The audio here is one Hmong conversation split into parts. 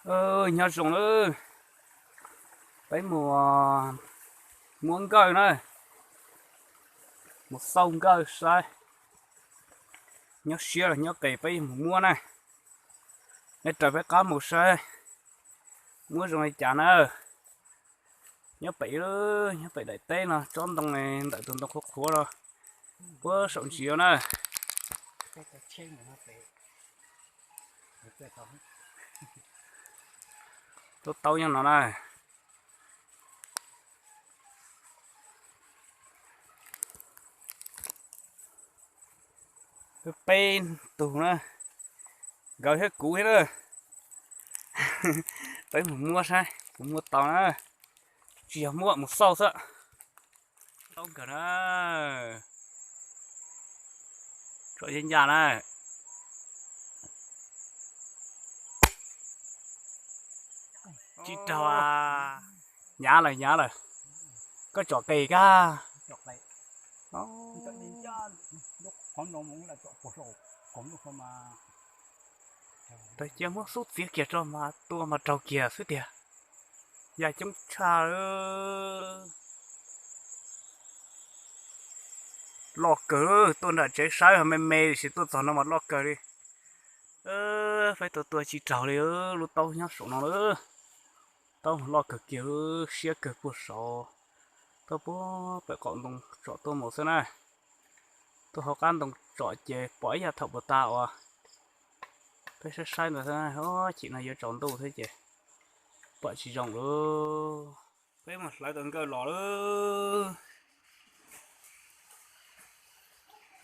Nyob zoo lawm, peb mus muab nkawj na, mus xauj nkawj saib, nyob siab los nyob qis peb mus muab na. Neb raws peb qab mus saib muab zoo li cas na. Nyob pem, nyob pem daim teb no tsob ntoo ntawm tus ntoo qhuav qhuav no puag saum ntsis na. Tub taub nyob no na. Peb tug na, nkawd thiab kuv thiab na. Peb mus muab saib puas muab tau na. Tsis yog muab, mus xauj xwb. Tau nkawd na. Tsom ncaj ncaj na. Tsis raug a. Hnyav lawm, hnyav lawm. Koj tsom qis kag. Cia muab xub txiav kiag tso mas tua mas raug kiag xwb tiag. Ya coob tshaj. Loj kawg, tuaj nram tsev saib me me tiam sis tuaj txog no mas loj kawg li. Peb tua tua tsis raug li, lub taub nyob saum no lawm. Taub loj kawg kiag, siab kawg puag saud. Tuaj puag pem qaum ntoo tsom tuaj mus xwb na. Tuaj hauv qab ntoo tsom ces pom ib yam thaum puag ta uas peb saib saib ntawd xwb, chim no yuav tsaus ntuj thiab ces pom tsis zoo lawm. Peb mus hlawv tau nkawj los lawm.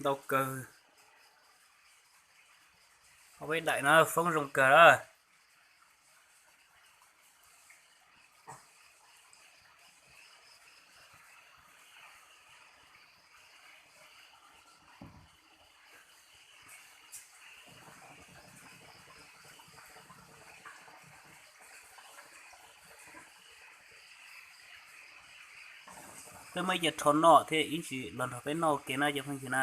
Ntau kawg. Ob peb daim no foob zoo kawg lawm. Peb muaj ib ce rho noj thiab, ib ntsis los nrog peb noj ua ke na cov phooj ywg na.